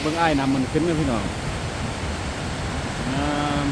ເບິ່ງອ້າຍນ້ຳມັນຂຶ້ນເດີພີ່ນ້ອງ ງາມ.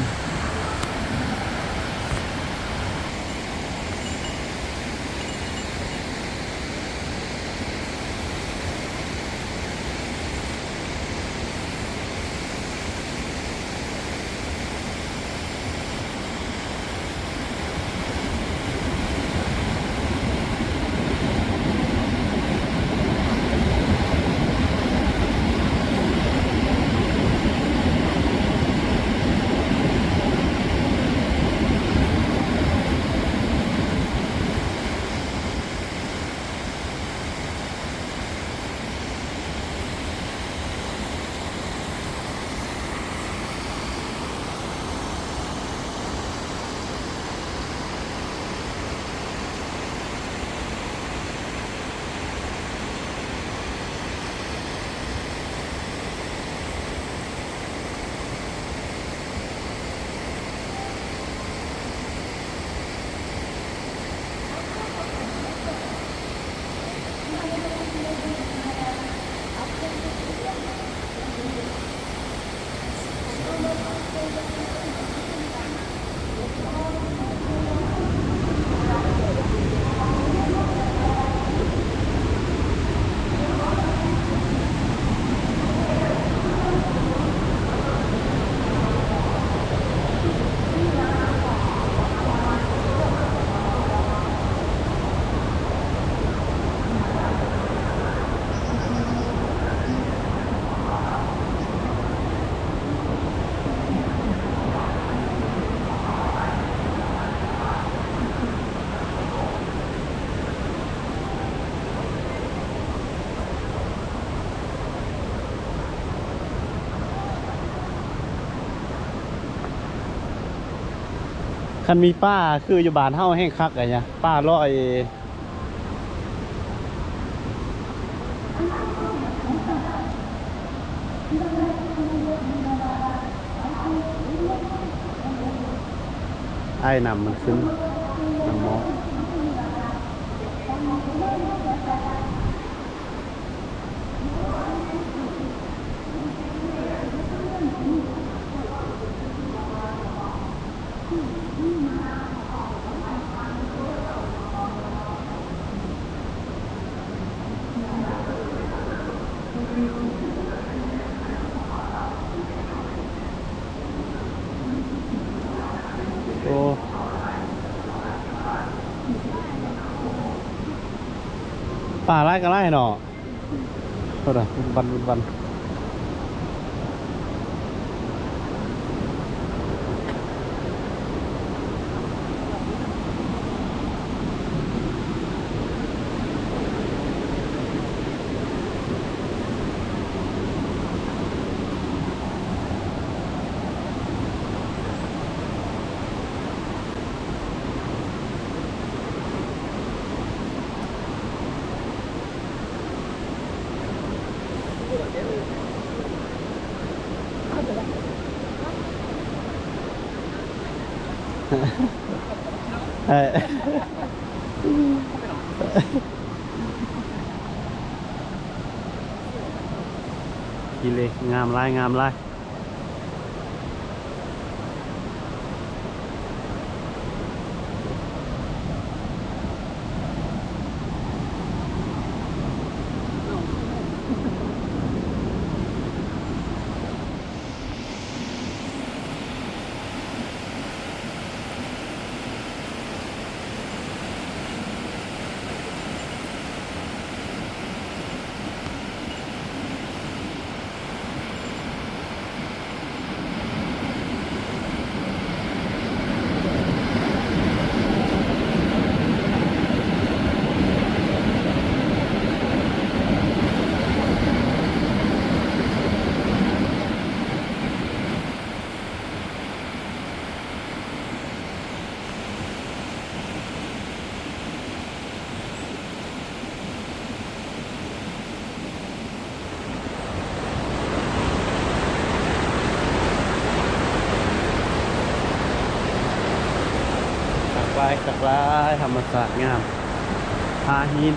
ຄັນມີປ່າຄືຢູ່ບ້ານເຮົາແຮ່ງຄັກ ອັນເນີ້ຍ ປ່າລອຍ. ອ້າຍນ້ຳມັນຂຶ້ນ ນ້ຳໝອກ. ໂອ້ ປາຫຼາຍກໍຫຼາຍເນາະ. ໂທດນະ ວຸ້ນວັນ ວຸ້ນວັນ. ເອີ ຂີ້ເລ ງາມຫຼາຍ ງາມຫຼາຍ. ຄັກຫຼາຍ ຄັກຫຼາຍ ທຳມະຊາດງາມ ຜາຫີນ.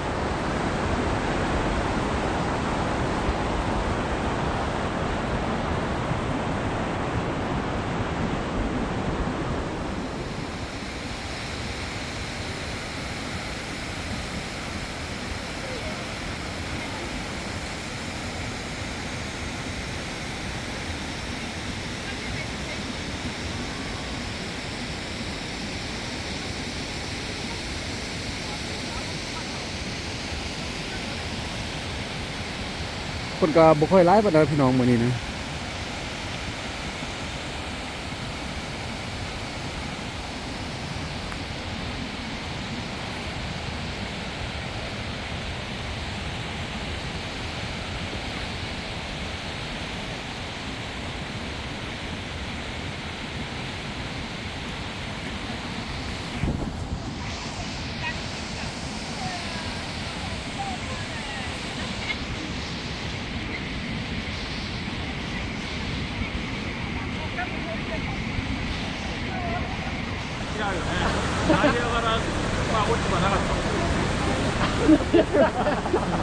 ຄົນກໍບໍ່ຄ່ອຍຫຼາຍປານໃດພີ່ນ້ອງ ມື້ນີ້ນະ.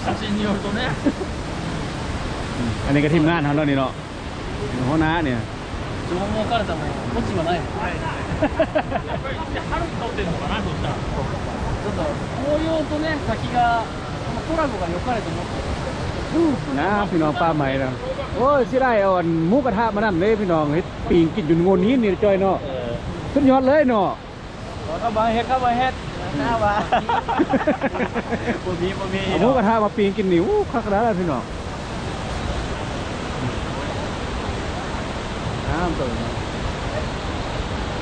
写真によるとね。 ອັນນີ້ກໍທີມງານເຮົາເນາະນີ້ເນາະ ຫົວໜ້ານີ້ 情報からでもこっちはないもん。やっぱり春に撮ってんのかな、そしたら。ちょっと紅葉とね、先が、このコラボが良かれと思って。ນະ ພີ່ນ້ອງ ປ່າໄມ້ນະ. ໂອ້ຍ ເສຍດາຍ ເອົາອັນໝູກະທະມານຳເດ້ພີ່ນ້ອງ ເຮັດປີ້ງກິນຢູ່ໂງນຫີນນີ້ ຈ້ອຍເນາະ. ເອີ ສຸດຍອດເລີຍເນາະ. ເຂົ້າມາເຮັດ ເຂົ້າມາເຮັດ ໜ້າວ່າ ບໍ່ມີ ບໍ່ມີ ເອົາໝູກະທະມາປີ້ງກິນນີ້ ໂອ້ ຄັກຂະໜາດນັ້ນພີ່ນ້ອງ. ງາມຕົວນີ້.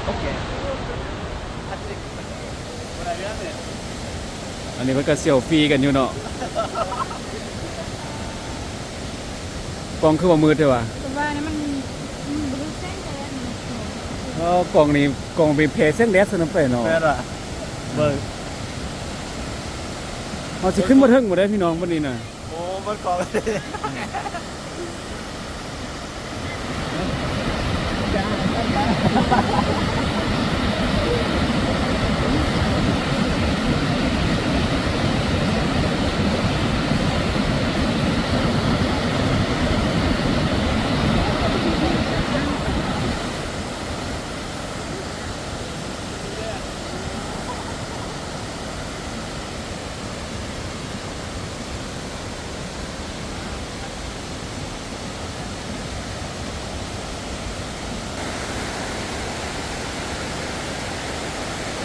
ໂອເຄ ອັນນີ້ເພິ່ນກໍເຊວຟີກັນຢູ່ເນາະ. ກ້ອງຄືວ່າມືດແທ້ຫວາ? ແຕ່ວ່ານີ້ມັນ ມັນບໍ່ຖືກແສງແດດ. ອໍ ກ້ອງນີ້ ກ້ອງເປັນແຜ່ແສງແດດຊັ້ນນະໄປເນາະ. ແມ່ນຫວາ? ເບິ່ງ ເຮົາຊິຂຶ້ນບໍ່ເຖິງບໍ່ໄດ້ພີ່ນ້ອງ ບັດນີ້ນະ. ໂອ້ ມັນກໍ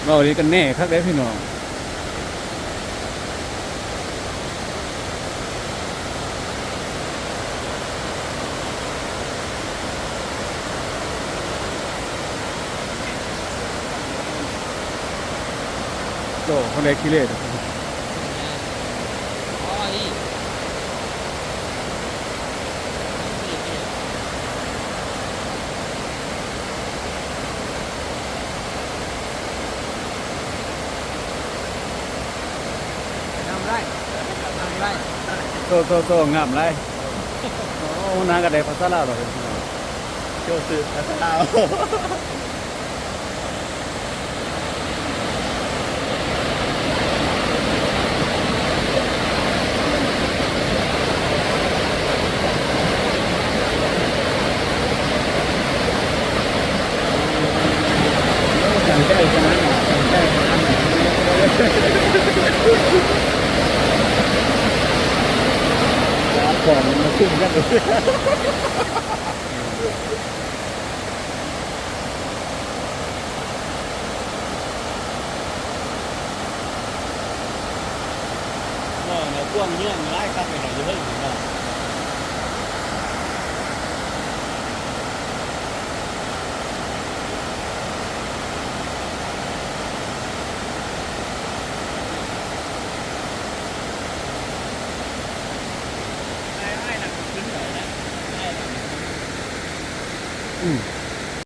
ເວົ້າດີກັນແນ່ຄັກເດ້ພີ່ນ້ອງ. ໂອ້ ຄົນໃດຂີ້ເລດ. ງາມຫຼາຍ ງາມຫຼາຍ ໂຕ ໂຕ ໂຕ ງາມຫຼາຍ. ໂອ້ ນາງກໍໄດ້ພາສາລາວແລ້ວ ໂຈຊື່ພາສາລາວ. ຕັ້ງໃຈຂະໜາດນັ້ນ ຕັ້ງໃຈຂະໜາດນັ້ນ ຂອງມັນມາຊຸມກັນ. ວ່າແນວກວ້າງເຍືອງຫຼາຍຄັກເລີຍເນາະ ຢູ່ເທິງເນາະ. ອືມ